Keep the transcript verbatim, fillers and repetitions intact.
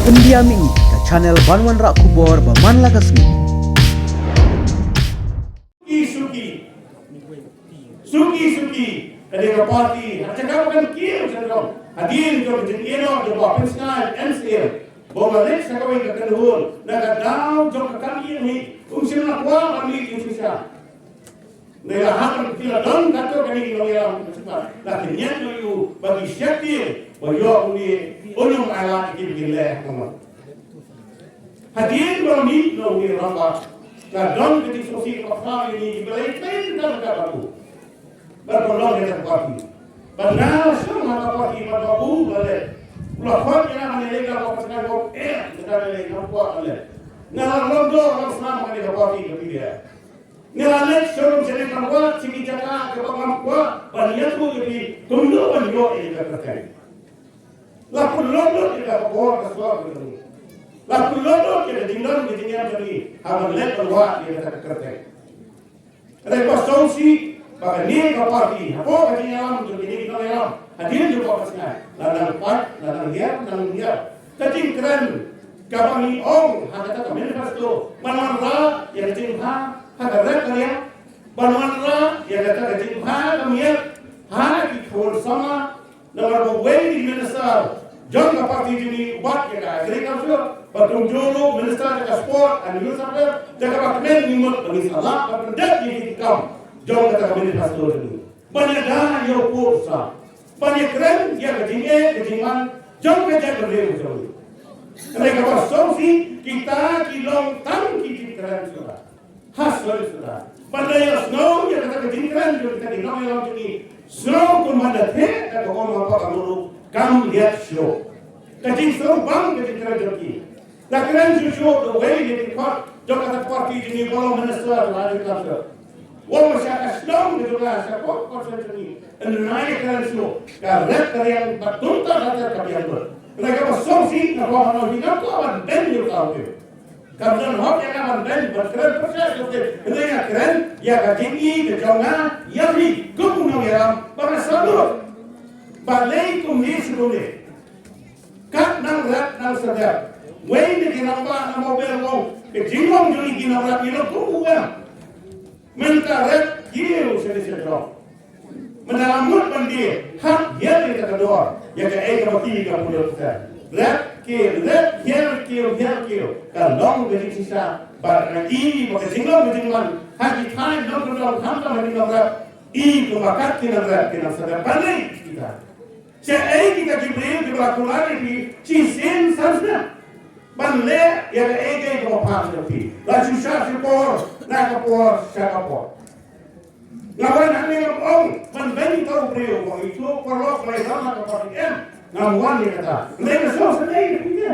Pyndiam ïa ngi ka channel ban wanrah khubor ba man la ka sngi. Suki suki, suki suki, ka dei ka party ha jaka ba kan kiew jingdon hadien jong ka jingïaroh jong u Bah Pynshngaiñ M C M. Ba u la leit sha kawei ka kynhun na ka daw jong ka kam ïing hi, um shym la kwah ban mih jingshisha. Ngi la hap ban, ki la don katto katne ki nongïalam kiba sngewbha, la ki ñiad ïa u ba ki sheptieng ba ïoh une u nongïalam ki ba kin leh ha ka mon. Hadien ba la mih na une u rangbah, la don ka jingsngewsih kaba khraw ïa ngi kiba la ïatrei ryngkat ryngkat bad u. Bad ban long ïa ka party. Bad nga la shong ha ka party bad ba u la leh. U la khot ïa nga ban ïaleh ïa ka party, nga ong eh, nga la leh, ngam kwah ban leh. Nga la long dor long snam ha ka party ka P D I. Nga la leit sha rum sha neng ban wad sha ki jaka kiba ngam kwah ban ïathuh ïa phi kumno ban ïoh ïa ka kyrteng. La pynlong lut ïa ka bor ka sor ka jong ngi. La pynlong lut ïa ka jingdon ka jingem jong ngi ha ban leit ban wad ïa ka kyrteng. Hynrei ba sngewsih ba kane ka party hapoh ka jingïalam jong kine ki nongïalam hadien jong ka Pynshngaiñ, la dang pat, la dang hiar, la dang hiar. Ka jingkren kaba ngi ong ha kata ka manifesto, ban wanrah ïa ka jingbha ha ka rep ka riang, ban wanrah ïa kata ka jingbha ka miat ha ki khun samla. Namar ba uwei u minister jong ka party jong ngi u bat ïa ka agriculture, bad kumjuh ruh minister jong ka sport and youth affairs, da kaba kmen ngi mut ba ngi sa lah ban pyndep ïa ki kam jong kata ka manifesto jong ngi. Ban ïada ïa u pud u sla, ban ïakren ïa ka jingeh ka jingman jong ka jaitbynriew jong ngi. Hynrei kaba sngewsih, kita ki long tang ki jingkren shuh. Ha soi suda. Ban da ïohsngew ïa kata ka jingkren jong kita ki nongïalam jong ngi, sngew kumba da theh da ka bom ha ka mulu, kam liat shuh. Ka jingsngew bang ka jingkren jong ki. La kren shuh shuh da uwei na ki khot jong kata ka party jong ngi, ba long minister jong agriculture. Wan sha ka shnong ka jong nga, sha ka constituency jong ngi, hynrei la kren shuh, ka rep ka riang bad kumta ka ter ka biang lut. Hynrei kaba sngewsih, nga kwah ban ong, ngi ngam kwah ban beiñ ïa uta u briew. Kam don hok ïa nga ban beiñ, ban kren pyrshah ïa u, hynrei nga kren ïa ka jingïeit ka jong nga ïa phi kum u nongïalam, ba nga salute. Balei kumne sha kumne? Kat nang rep nang syrep. Wei na ki rangbah na Mawbei u ong, ka jinglong jong ngi ki nongrep ngi long kum u em. Mynta rep kiew shane shajrong. Mynta la mut ban die, hap hiar ïa ka dor ïa kaei kaba ki ka pule pule. Rep kiew, rep hiar kiew, hiar kiew, ka long ka jingshisha. Bad nga i ba ka jinglong ka jingman ha ki thaiñ nongkyndong, khamtam ha ki nongrep, i kumba kat ki nongrep ki nongsyrep. Balei kita? Shaei kita ki briew kiba la kular ïa phi shisien san snem ban leh ïa kaei kaei kaba pham jong phi? La shu shah shu por na ka por sha ka por. Nga wan hangne ngam ong ban beiñ ïa uta u briew ba ithuh paralok ba la ïalam ha ka party, em. Ngam wan ïa kata. Hynrei nga sngew sngewsih ïa phi ne.